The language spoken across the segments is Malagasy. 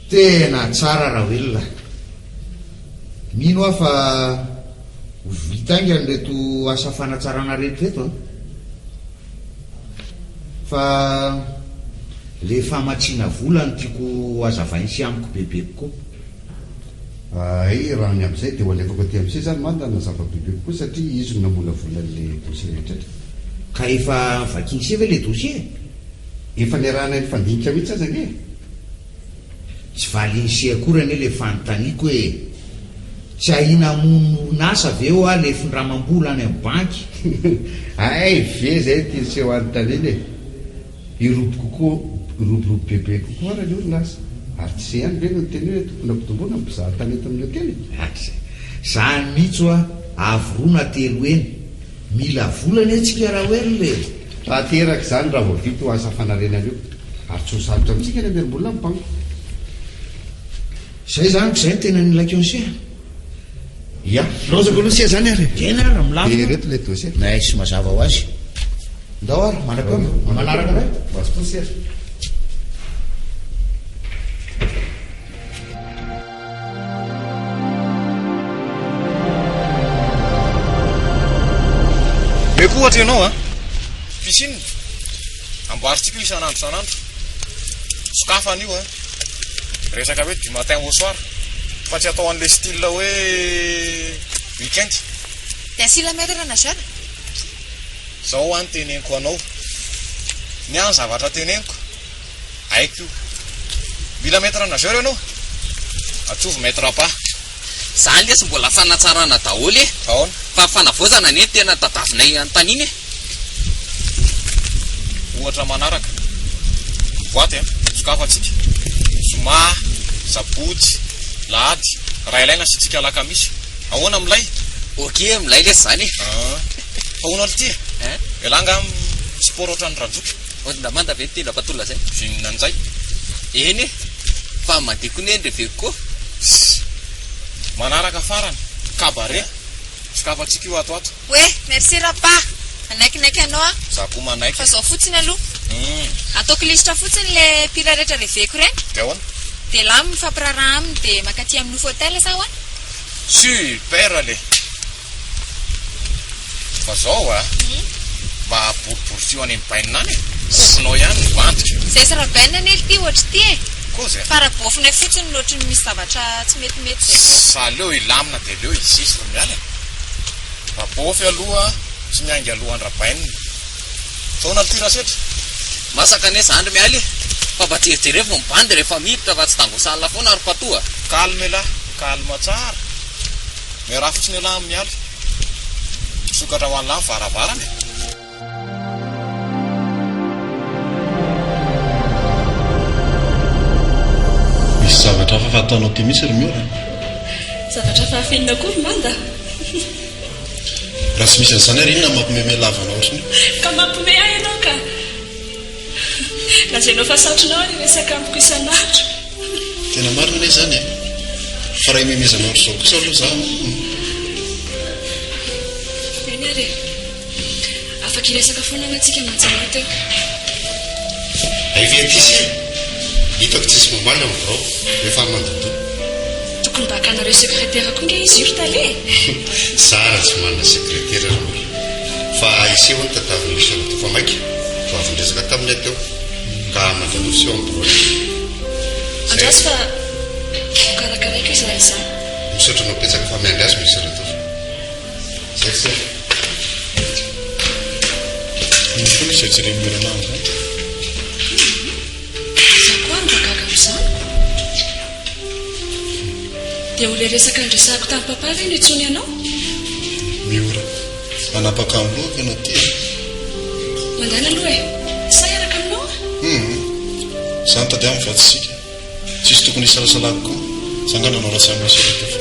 Tena tsara Raoelina. Mino aho fa ho vita haingana ireto asa fanatsarana rehetra ireto an. Fa le famatsiana vola no tiako hazavainy sy amiko bebe kokoa. Hay, raha ny amin'izay dia ho alefako aty amin'ise izany manda hanazava bebe kokoa satria izy no namolavola an'le dossier rehetra eto. Ka efa vakin'ise ve le dossier? Efa niarahanay nifandinika mihitsy aza ange e! Tsy valin'ise akory anie le fanontaniako e! Tsy ahiana hamono orinasa ve hoa le findramam-bola any amin'ny banky? Hay ve zay ity niseho anontaniana e! Hirobo kokoa, hiroborobo bebe kokoa ary ny orinasa. Ary tsy izay ihany ve no niteny hoe tokony hampitomboina ny mpizaha tany eto amin'ny hotely e? Asa. Zany mihitsy hoa, avo roa na telo heny. Mila vola anie tsika Raoel e! Tanteraka izany raha vao vita io asa fanarenana io. Ary tsy ho sarotra amintsika ny hamerim-bola amin'ny banky. Zay zany ko zay no tena nilaiko an'se a! Ya. Lozako aloha se zany ary e! Eny ary, milamina. Dia ireto ilay dossier. Nice, mazava ho azy. Ndao ary, manakôry, manaraka indray. Mazotoa se. Meko ohatra ianao a! Piscine, amboarintsika io isan'andro isan'andro. Sokafana io a! Resaka hoe du matin au soir fa tsy atao an'ilay style hoe week-end. Dia asiana maître nageur? Zao hoa ny teneniko anao. Ny ahy ny zavatra teneniko, haiko io. Mila maître nageur ianao? Atsovy maître pas. Zany lesy mbola fanatsarana daholo e! Ahoana? Fa fanavaozana anie no tena tadavinay anontaniana e! Ohatra manaraka, boite an, sokafantsika, zoma, sabotsy, lahady, raha ilaina asiantsika alakamisy. Ahoana milay? Ok, milay lesy zany e! Ah, fa hono ary ity e? Ialahy angaha mi-sport ohatran'ny rajoky? Ondamanda ve no tian'i Rapatolo lazaina? Inona njay? Eny e! Fa mandeha koa ne ny reveko koa. Ssss. Manaraka farany, cabaret, sokafantsika io ato ato. Oe, merci Rapa! Manaikinaiky anao aho. Za koa manaiky. Fa zao fotsiny aloha. Ataoko lisitra fotsiny le mpihira rehetra reveko ireny. De ahoana? De lah mifampiraharaha aminy de mankaty amin'ny Nofy Hotel sa ahoana? Super le! Fa zao a! Mba boriboritsio any amin'ny bainina any e! Kovinao ihany ny bandiko. Zay sy Rabainina anie ry ohatr'ity e! Kozy e! Fa raha bôfinay fotsiny no ohatry ny misy zavatra tsy metimety zay koa. Sa aleo hilamina dia aleo hizisy ry miala e! Rabôfy aloha tsy miainga alohan-dRabainina. Zao na ty Rasetra? Masaka anie zany ry miala e! Fa mba jerijerevo ny bandy rehefa miditra fa tsy dangosalina foana ry patoa a! Calme elah, calme tsara. Miaraha fotsiny elah amin'ny miala. Misokatra ho an'lah ny varavarana e! Misy zavatra hafa fataonao aty mihitsy ry Miora a! Zavatra hafa hafa inona koa ry Manda? Raha tsy misy an'izany ary inona no mampimeme lava anao ohatran'io? Ka mampime ahy ianao ka! Lazainao fa satrinao ary hiresaka amiko isan'andro. Tena marina anie izany e! Fa raha imemezana ohatr'izao kosa aloha za humm. Eny ary e! Afaka hiresaka foana anie tsika mantsy anao teo. Hay ve aty ise? Hitako tsisy mamaly ao amin'ny birao rehefa any mandodoa. Tokony mba hakanareo secrétaire koa nge izy io ry tale e! Zara tsy manana secrétaire ry Mora. Fa ise hono tadiavin'i Michel Ratofa maika vao avy niresaka taminy aho teo ka mandalova ise ao amin'ny birao-ny. Zay. Andraso fa hokarakaraiko izy raha izany. Misaotra anao betsaka fa miandry azy Michel Ratofa. Zay tsy Inona foana izay jeren'i Mirana amin'izany? Za koa ary mba gaga amin'izany ko. Dia ho ilay resaka niresahako tamin'i papa ve no intsony ianao? Miora. Hanapaka ny lohako ianao ity e. Mandana aloha e. Sa hiaraka aminao aho? Hum. Za no tadiaviny fa tsy isika. Tsisy tokony hisalasalako koa. Za nga nanao ratsy aminao sy Ratofa.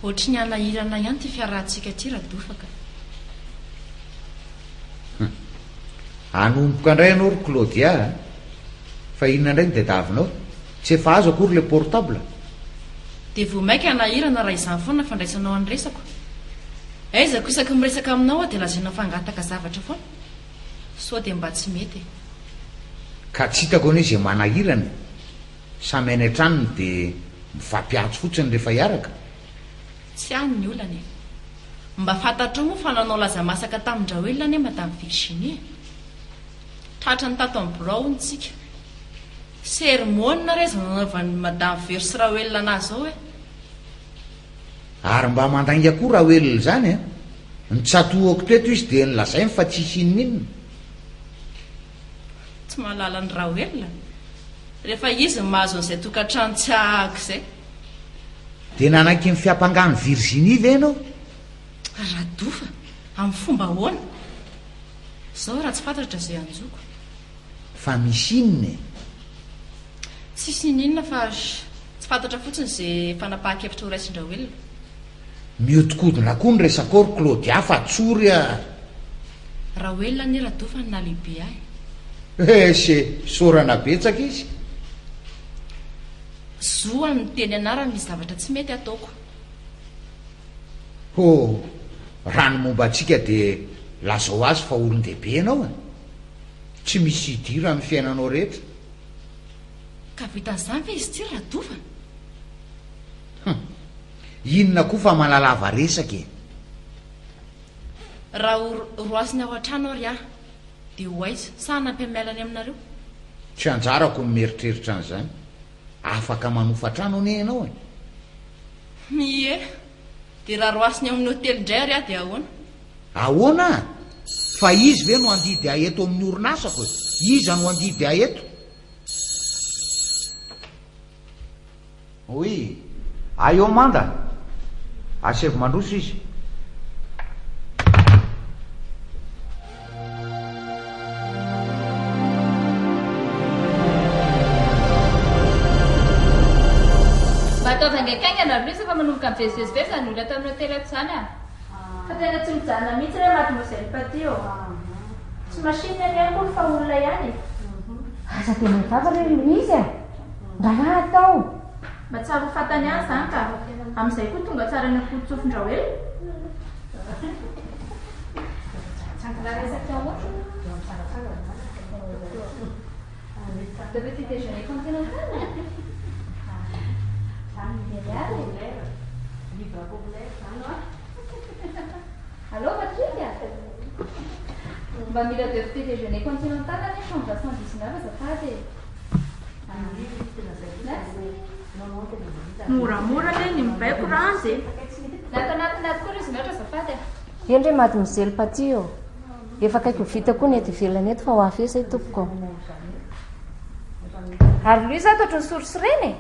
Ohatry ny hanahirana ihany ity fiarahantsika ity Radofaka. Hum. Hanomboka indray ianao ry Claudia a! Fa inona indray no tadiavinao? Tsy efa azo akory ilay portable? Dia vao mainka hanahirana raha izany foana ny fandraisanao an'ny resako. Aiza ko isaky ny miresaka aminao aho dia lazainao fa hangataka zavatra foana? Sao dia mba tsy mety e! Ka tsy hitako anie izay manahirana e! Samy any an-tranony dia mifampiantso fotsiny rehefa hiaraka. Tsy any ny olana e! Mba fantatrao moa fa nanao laza masaka tamin-dRaoelina anie Madame Virginie e! Tratrany tato amin'ny birao hono tsika. Sermona re izao nanaovan'i Madame Vero sy Raoelina an'azy izao e! Ary mba mandainga koa Raoelina izany an! Nitsatohako teto izy dia nolazainy fa tsisy inon'inona. Tsy mahalala an'i Raoelina? Rehefa izy no mahazo an'izay tokantrano tsy hahahaka izay. Dia nanaiky ny fiampangan'i Virginie ve ianao? Radofa, amin'ny fomba ahoana? Izao raha tsy fantatra izay hanjoko. Fa misy inona e? Tsisy n'inon'inona fa tsy fantatra fotsiny izay fanapahan-kevitra ho raisin-dRaoelina. Mihodinkodina koa ny resakao ry Claudia fa tsory a! Raoelina anie Radofa no nahalehibe ahy. Ese, isaorana betsaka izy. Zo any miteny anarany misy zavatra tsy mety ataoko. Hoo, raha ny momba antsika dia lazao azy fa olon-dehibe ianao e! Tsy misy idirany ny fiainanao rehetra. Ka vitan'izany ve izy ity ry Radofa? Hum! Inona koa fa manalava resaka e! Raha ho roasiny ao an-trano ary aho, dia ho aiza? Sa hanampy an'i Mialy any aminareo? Tsy anjarako ny mieritreritra an'izany. Afaka manofa trano anie ianao e! Ie! Dia raha roasiny ao amin'ny hotely indray ary aho dia ahoana? Ahoana? Fa izy ve no handidy ahy eto amin'ny orinasako e? Iza no handidy ahy eto? Oui. Aio manda. Asaivo mandroso izy. Mba ataovy haingankaingana ry Louise fa manomboka mivezivezy be izany olona ato amin'ny hotely ato izany a! Fa tena tsy mijanona mihitsy re mademoiselle Paty ô! Tsy machine anie akory fa olona ihany e! Aza dia manjava re ry Louise a! Raharaha atao! Mba tsara ho fantany ihany izany ka! Amin'izay koa tonga tsara any am-poto-tsofin-dRaoelina. Allô Patrick a! Mba mila deux petit déjeuner continental anie chambre 119 azafady e! Merci! Moramora anie ny mibaiko Ranjy e! Ny ato anatiny ato koa ry Zinatra azafady a! Eny re mademoiselle Paty ô! Efa akaiky ho vita koa ny eto ivelany eto fa ho avy eo izay tompoko. Ary Louise ato ohatran'ny sorisorena e!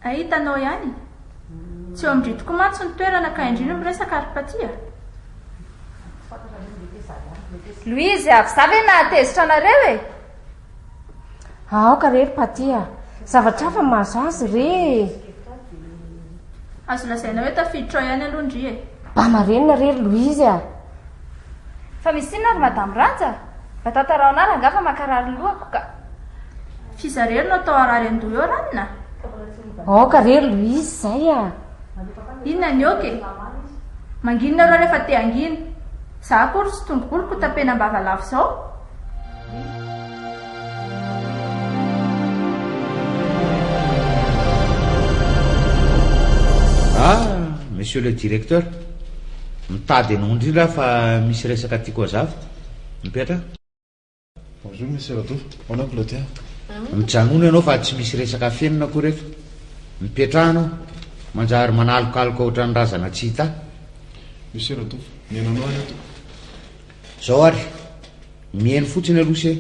Hay hitanao ihany. Tsy eo amin-dry tokoa mantsy ny toerana ka indry no miresaka ry Paty a! Louise, avy za ve nahatezitra anareo e? Aoka re ry Paty a! Zavatra hafa mahazo azy re e! Azo lazaina hoe tafiditra ao ihany aloha ndry e! Mba marenina re ry Louise a! Fa misy inona ry Madame Ranja? Mba tantarao anah rangaha fa mankarary ny lohako ka! F'iza rery no atao harary an-doha eo ranona? Aoka re ry Louise zay a! Inona ny aoka e? Mangina nareo rehefa te hangina. Za akory tsy tongolo ko tapenam-bava lava izao. Ah, monsieur le directeur, mitady anao indrindra aho fa misy resaka tiako hazava. Mipetraha. Bonjour monsieur Rado, ahoana Claudia? Mijanona ianao fa tsy misy resaka afenina akory eto. Mipetraha ianao, manjary manalokaloka ohatran'ny razana tsy hita. Monsieur Rado, mihaino anao ary aho tompoko. Zao ary, mihaino fotsiny aloha se,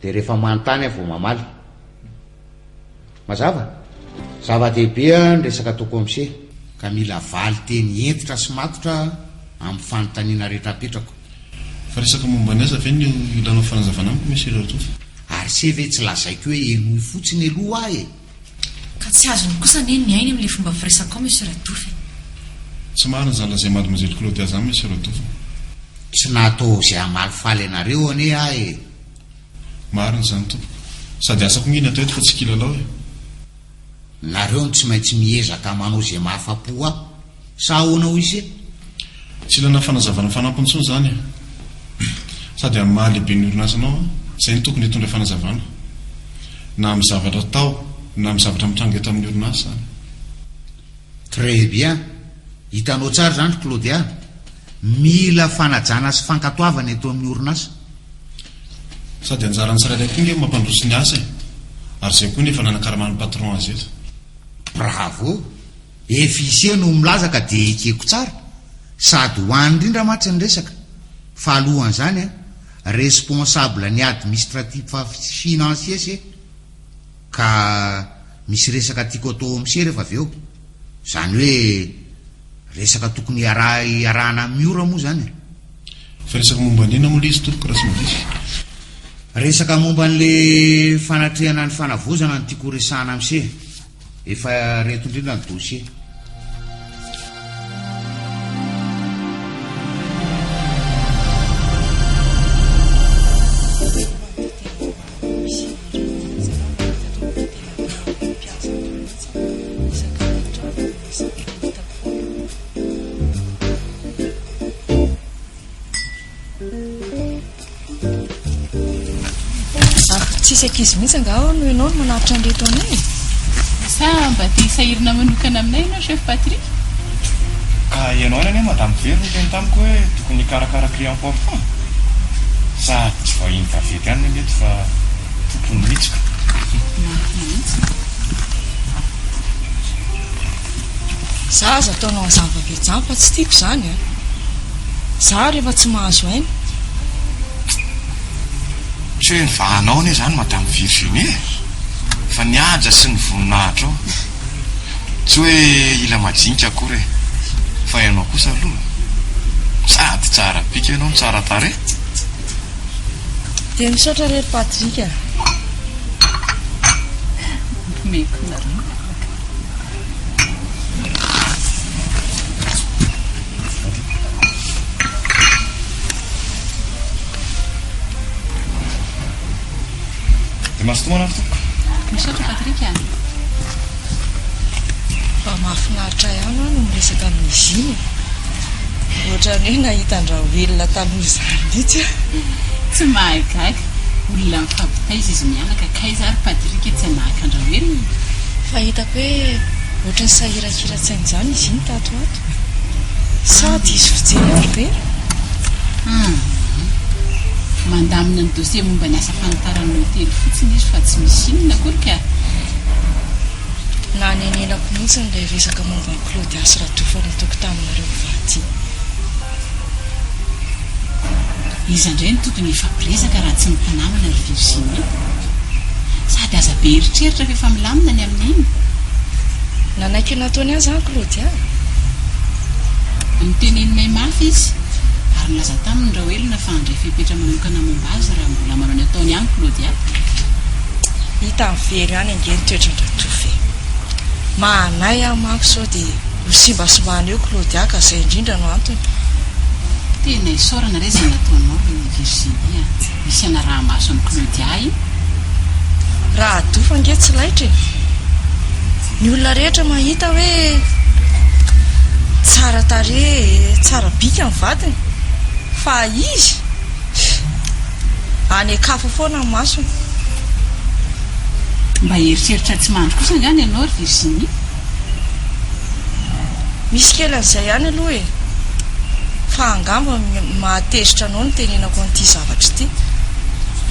dia rehefa manontany aho vao mamaly. Mazava? Zava-dehibe ny resaka ataoko amin'se. Ka mila valin-teny hentitra sy matotra amin'ny fanontaniana rehetra apetrako. Fa resaka momba ny asa ve no ilanao fanazavana amiko Monsieur Ratovo? Ary se ve tsy lazaiko hoe henoy fotsiny aloha aho e? Ka tsy azony kosa anie ny ainy amin'ilay fomba firesakao Monsieur Ratovo e. Tsy marina izany lazain'i Mademoiselle Claudia izany Monsieur Ratovo. Tsy natao izay hamalifaly anareo anie aho e. Marina izany tompoko. Sady asako nge ny atao eto fa tsy kilalao e. Nareo no tsy maintsy miezaka manao izay mahafapo ahy. Sa ahoana hoy ise? Tsy ilana fanazavana fanampiny intsony izany e. Sady amin'ny maha lehiben'ny orinasa anao an. Izay no tokony hitondra fanazavana. Na amin'ny zavatra atao na amin'ny zavatra mitranga eto amin'ny orinasa izany. Très bien. Hitanao tsara izany ry Claudia. Mila fanajana sy fankatoavana eto amin'ny orinasa. Sady anjaran'ny tsirairay koa nge mampandroso ny asa e! Ary izay koa no efa nanakaraman'ny patron azy eto. Bravo! Efa ise no milaza ka dia ekeko tsara. Sady ho any indrindra mantsy ny resaka. Fa alohan'izany an, responsable ny administratif financier se. Ka misy resaka tiako atao amse rehefa avy eo. Izany hoe resaka tokony hiarahana amin'i Miora moa izany e. Fa resaka momba ny inona moa ilay izy tompoko raha tsy mandiso? Resaka momba an'ilay fanatrehana ny fanavaozana no tiako horesahana amse. Efa reto indrindra ny dossier. Ary tsisy ankizy mihitsy angaha ao no ianao no manaritra an'ireto anay e? Sa mba te hisahirana manokana aminay ianao Chef Patrick? Ka ianao ihany anie Madame Very no niteny tamiko hoe tokony hikarakara client important. Sady tsy vahiny vaventy ihany anie eto fa tompony mihitsy ka. Marina mihitsy. Za aza ataonao an'izany vaventy izany fa tsy tiako izany an! Za ary efa tsy mahazo aina. Tsy hoe ny vahanao anie izany Madame Virginie e! Fa ny haja sy ny voninahitrao. Tsy hoe hila majinika akory e! Fa ianao kosa aloha sady tsara bika ianao no tsara tarehy. Dia misaotra re ry Patrick a! Omeko nareo. Dia mazotoa manary tompoko. Misaotra Patrick a. Mba mahafinaritra ihany hoa no miresaka amin'izy iny e. Ohatran'ny hoe nahita an-dRaoelina taloha izany mihitsy aho. Tsy mahagaga, olona mifampitaiza izy mianaka, k'aiza ary Patrick tsy hanahaka an-dRaoelina? Fa hitako hoe ohatran'ny sahirankiran-tsaina izany izy iny tato ho ato. Sa diso fijery aho ry Vero? Hum. Mandamina ny dossier momba ny asa fanitaran'ny hotely fotsiny izy fa tsy misy inona akory ka. Nanenenako mihitsy ilay resaka momba an'i Claudia sy Radofa nataoko taminareo mivady iny. Iza indray no tokony hifampiresaka raha tsy ny mpinamana ry Virginie? Sady aza be eritreritra fa efa milamina ny amin'iny. Nanaiky ny nataony ahy izany Claudia. Noteneninay mafy izy ary nilaza taminy Raoelina fa handray fepetra manokana momba azy raha mbola manao ny ataony ihany Claudia. Hita mivery any ange ny toetran-dRatovo e. Mahanay aho manko sao dia ho simbasimbana eo Claudia ka izay indrindra no antony. Tena isaorana re izay nataonao ry Virginie a! Misy anaraha-maso an'i Claudia io. Raha adofa ange tsy laitra e! Ny olona rehetra mahita hoe tsara tarehy, tsara bika ny vadiny fa izy any an-kafa foana ny masony. Mba eritreritra tsy mandry kosa angaha ny anao ry Virginie? Misy kely an'izay ihany aloha e! Fa angamba mahatezitra anao ny tenenako an'ity zavatra ity.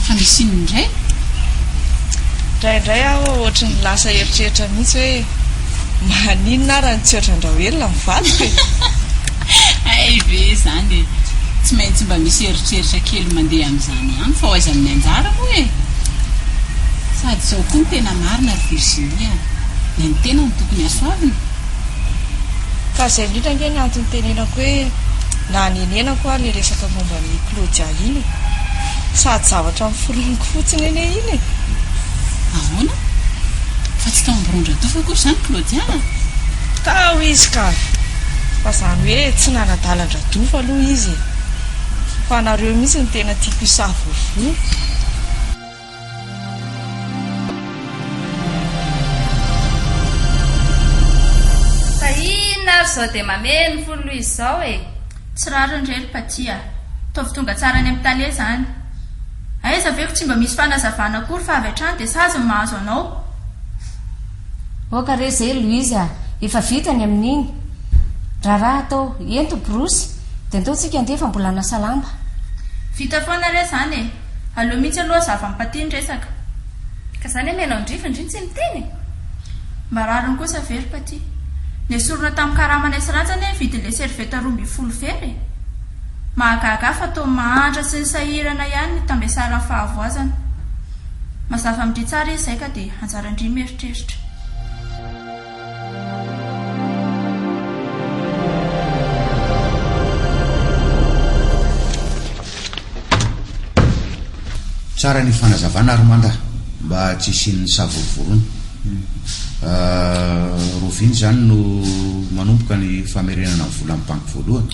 Fa misy inona indray? Indraindray aho ohatry ny lasa eritreritra mihitsy hoe maninona ara no tsy ohatran-dRaoelina ny vadiko e! Hay ve izany e! Tsy maintsy mba misy eritreritra kely mandeha amin'izany ihany fa ho aiza amin'ny anjara moa e! Sady izao koa no tena marina ry Virginie a! Ny an'ny tena no tokony hasoavina. Ka izay indrindra ange ny antony itenenako hoe nanenenako aho ilay resaka momba an'i Claudia iny e! Sady zavatra noforoniko fotsiny anie iny e! Ahoana? Fa tsy tao Amborondratofa akory izany Claudia a! Tao izy ka! Fa izany hoe tsy nanadala an-dRadofa aloha izy e! Fa nareo mihitsy no tena tiako hisavorovoro. Fa inona ary izao dia mameno folo izy izao e? Tsy rariny re ry Paty a! Ataovy tonga tsara any amin'ny tale izany. Aiza ve ko tsy mba misy fanazavana akory fa avy hatrany dia sazy ny mahazo anao. Oka re zay Louise a! Efa vita ny amin'iny. Raharaha atao. Ento borosy dia ndao tsika andeha fa mbola hanasa lamba. Vita foana re zany e! Aleo mihitsy aloha zava-mipaty ny resaka. Ka zany amenao ndry fa ndry no tsy miteny e! Mba rariny kosa ve ry Paty? Nesorina tamin'ny karamanay sy Ranja anie ny vidin'ilay serviette 12 vera e! Mahagaga ahy fa toa mahantra sy ny sahirana ihany ny tambesaran'ny fahavoazana. Mazava amin-dry tsara izy izay ka dia anjaran-dry mieritreritra. Tsara ny fanazavana Armand a! Mba tsy hisian'ny savorovoroana. Rahoviana izany no manomboka ny famerenana ny vola amin'ny banky voalohany?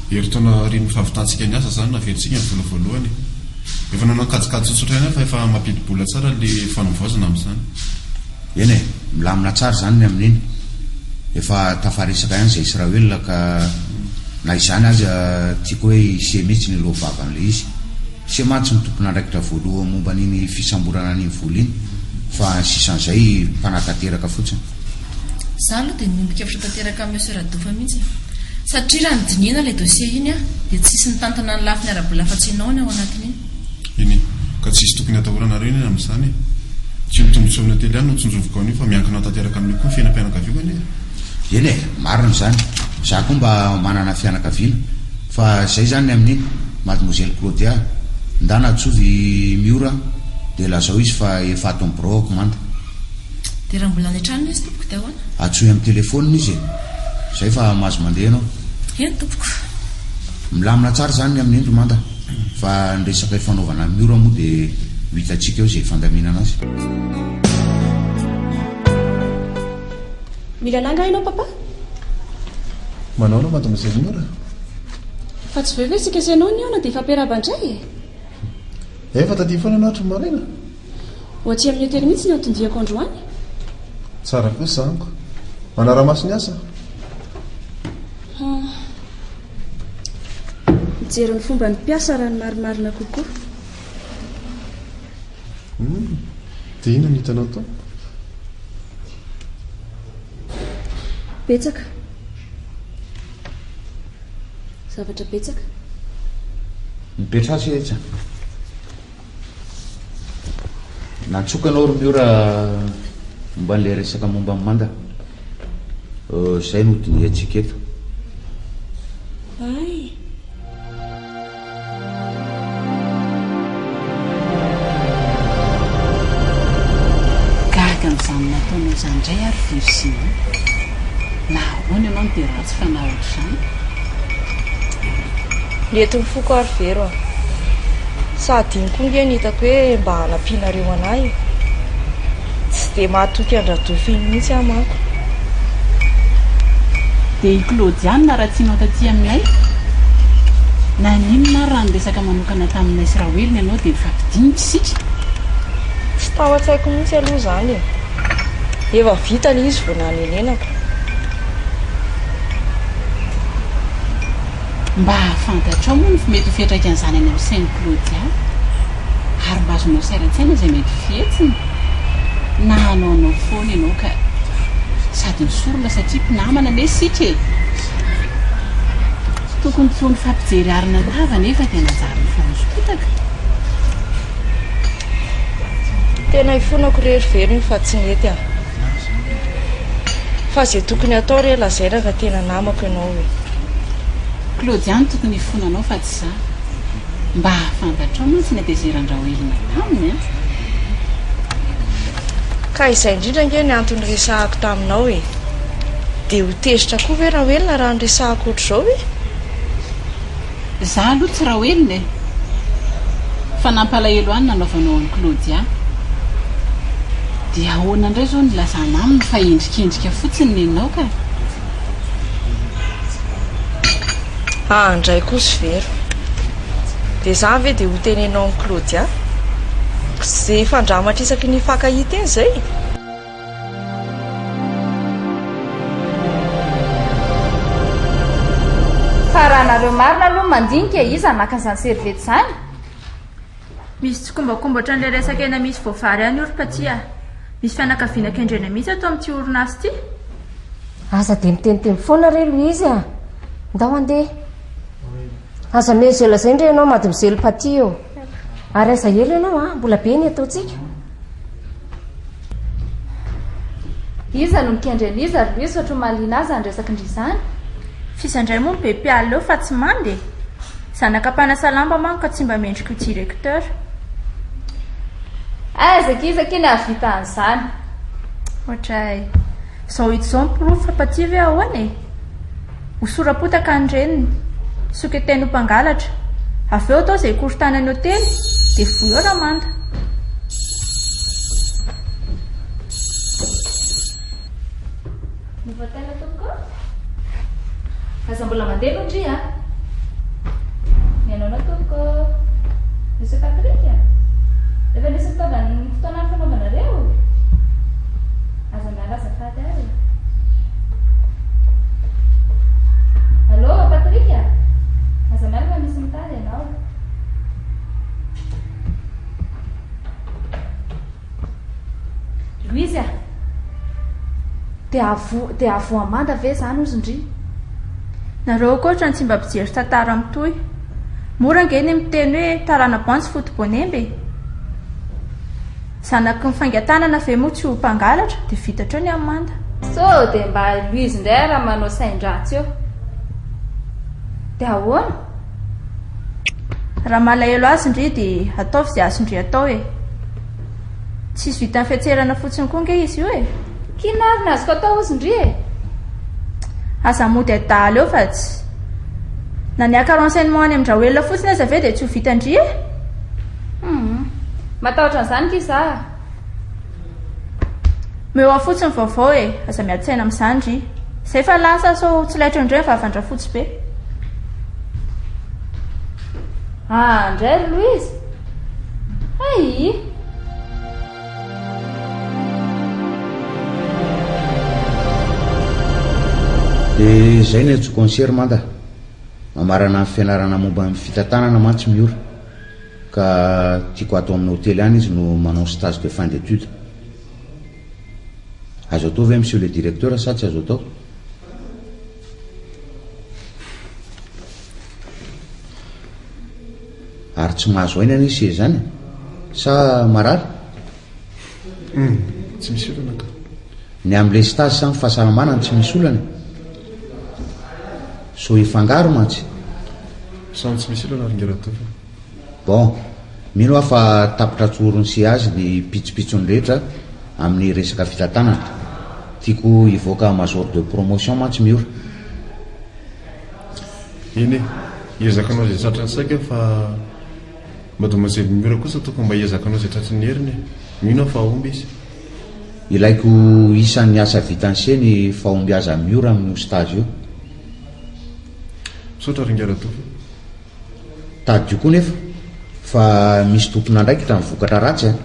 Herintaona aorian'ny fahavitantsika ny asa izany no averintsika ny vola voalohany e. Efa nanao kajikajy tsotsotra ihany aho fa efa mampidi-bola tsara ilay fanavaozana amin'izany. Eny e, milamina tsara izany ny amin'iny. Efa tafaresaka ihany izay Israël ka na izany aza tiako hoe ise mihitsy ny loha-bavan'ilay izy. Ise mantsy no tompon'andraikitra voalohany momba an'iny fisamborana an'iny vola iny fa ny sisan'izay mpanatanteraka fotsiny. Za aloha dia miombon-kevitra tanteraka amin'i Monsieur Radofa mihitsy e. Satria raha nodinihina ilay dossier iny dia tsisy nitantana ny lafiny ara-bola afa-tsy ianao ny ao anatin'iny. Eny e, ka tsisy tokony hatahoranareo anie amin'izany e. Tsy ny tombotsoa amin'ny hotely ihany no tsinjoviko an'io fa miankina tanteraka amin'io koa ny fiainam-pianakaviako anie e. Eny e, marina izany. Za koa mba manana fianakaviana. Fa izay izany ny amin'iny, Mademoiselle Claudia. Ndana antsovy i Miora dia lazao izy fa efa ato amin'ny birao aho komanda. Dia raha mbola any an-tranony izy tompoko dia ahoana? Antsoy amin'ny telefaonina izy e! Izay fa mahazo mandeha ianao. Eny tompoko. Milamina tsara izany ny amin'iny ry Manda fa ny resaka ifanaovana amin'i Miora moa dia ho hitantsika eo izay fandaminana azy. Mila anah angaha ianao papa? Manahoana Mademoiselle Miora? Fa tsy veo ve isika sy ianao nihaona dia hifampiarahaba indray e? Efa taty foana ianao hatry ny maraina? Ho aty amin'ny hotely mihitsy no anton-diako androany. Tsara kosa amiko. Manara-maso ny asa? Hum. Mijery ny fomban'ny mpiasa raha ny marimarina kokoa. Hum. Dia inona no hitanao tao? Betsaka. Zavatra betsaka. Mipetraha etsy a. Nantsoiko ianao ry Miora momba an'ilay resaka momba an'i Manda. Izay no dinihantsika eto. Hay! Gaga amin'izany nataonao izany indray aho ry Virginie. Na ahoana ianao no dia ratsy fanahy ohatr'izany? Nety ny foko ary Vero a! Sady iny koa nge no hitako hoe mba hanampianareo anah e! Tsy dia mahatoky an-dRadofy iny mihitsy aho manko. Dia i Claudia no naratsianao taty aminay? Naninona ary raha niresaka manokana taminay sy Raoelina ianao dia nifampidinika isika? Tsy tao an-tsaiko mihitsy aloha izany e! Efa vita ilay izy vao nanenenako. Mba fantatrao moa ny mety ho fiantraikan'izany any amin'ny sain'i Claudia? Ary mba azonao sary an-tsaina izay mety ho fihetsiny? Na hanaonao foana ianao ka sady nisorona satria mpinamana anie isika e! Tokony tsy ho nifampijery arina an-tava nefa dia nanjary nifanosopotaka. Tena ifonako re ry Vero iny fa tsy nety an! Fa ze tokony atao re lazaina fa tena namako ianao e! Claudia no tokony hifona anao fa tsy za. Mba fantatrao mantsy ny hatezeran-dRaoelina taminy an! Ka izay indrindra ange ny antony niresahako taminao e! Dia ho tezitra koa ve Raoelina raha niresahako ohatr'izao e? Za aloha tsy Raoelina e! Fa nampalahelo ahy ny nanaovanao an'i Claudia. Dia ahoana indray izao no ilazana aminy fa endrikendrika fotsiny nenao ka? Ah ndray kosa Vero. Dia izany ve dia ho tenenao an'i Claudia? Ze fandramatra isaky ny hifankahita eny izay? Fa raha nareo marina aloha no mandinika e, iza naka an'izany serviette izany? Misy tsikombakomba ohatran'ilay resaka hena misy voavary ihany io ry Paty a! Misy fianakaviana kendrena mihitsy ato amin'ity orinasa ity. Aza dia miteniteny foana re Louise a! Ndao handeha. Aza omena izay lazainy re ianao Mademoiselle Paty ô! Ary aza ela ianao a! Mbola be ny ataontsika. Iza no mikendry an'iza ry Louise ohatry ny mahaliana ahy izany resak'ndry izany? F'iza indray moa no be mpialona eo fa tsy manda e! Zanaka mpanasa lamba manko ka tsy mba mendrika ho directeur. Aiza akia iza akia ny hahavita an'izany? Ohatray. Izao hita izao ny porofo fa Paty ve ahoana e? Hosoram-potaka ny reniny. Soketainy ho mpangalatra. Avy eo atao izay hikorontana ny hotely, dia voa eo Ramanda. Novoataina tompoko. Aza mbola mandeha aloha ndry a. Mihaino anao tompoko. Monsieur Patrick a. Efa nisy fitaovan'ny fotoana nifanaovanareo? Aza miala azafady ary e. Allô Patrick a. Aza miala fa misy mitady ianao. Louise a! Dia hahavoa dia hahavoa Amanda ve izany ozy ndry? Nareo koa otrany tsy mba mpijery tantara mitohy. Mora ange ny miteny hoe tarana-bandy sy foto-boanemba e! Zanaky ny faingan-tanana ve moa tsy ho mpangalatra dia vita hatreo ny Amanda. Sao dia mba Louise indray ary manao sain-dratsy eo. Dia ahoana? Raha malahelo azy ndry dia ataovy izay azon-dry atao e! Tsisy vitan'ny fiantserana fotsiny koa nge izy io e! K'inona ary ny azoko atao ozy ndry e! Aza mody adala eo fa tsy. Na ny haka renseignement any amin-dRaoelina fotsiny aza ve dia tsy ho vitan-dry e! Humm. Matahotra an'izany nge za a! Omeo ahy fotsiny vaovao e! Aza miady saina amin'izany ry. Izay fa lasa sao tsy laitra eo indray ny vavan-dRafotsy be. Ah ndray ry Louise! Hay! Dia izay ny antso concert manda. Mamarana ny fianarana momba ny fitantanana mantsy Miora. Ka tiako ato amin'ny hotely any izy no manao stage de fin d'études. Azo atao ve monsieur le directeur sa tsy azo atao? Ary tsy mahazo aina anie se zany e! Sa marary? Hum, tsy misy olana ka. Ny amin'ilay stage sa ny fahasalamana no tsy misy olana e? Sao hifangaro mantsy. Samy tsy misy olana ry Ngeratovo. Bon, mino aho fa tapitra tsoron'ny se azy ny pitsopitsony rehetra amin'ny resaka fitantanana. Tiako hivoaka major de promotion mantsy Miora. Eny e, hiezaka hanao izay tratran'ny saiko aho fa Mademoiselle Miora kosa tokony mba hiezaka hanao izay tratry ny heriny e. Mino aho fa hahomby izy. Ilaiko isan'ny asa vitan'i se ny fahombiazan'i Miora amin'io stage io. Misaotra ry Ingahy Ratovo. Tadidio koa nefa fa misy tompon'andraikitra ny vokatra ratsy an!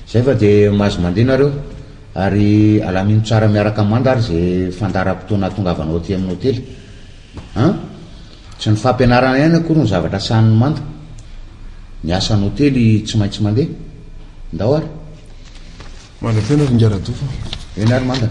Zay fa dia mahazo mandeha nareo ary alamino tsara miaraka Amanda ary ze fandaharam-potoana hahatongavanao aty amin'ny hotely an! Tsy ny fampianarana ihany akory no zavatra sahanin'i Manda. Ny asan'ny hotely tsy maintsy mandeha. Ndao ary. Mandra-pihaona ry Ingahy Ratovo. Eny ary Manda.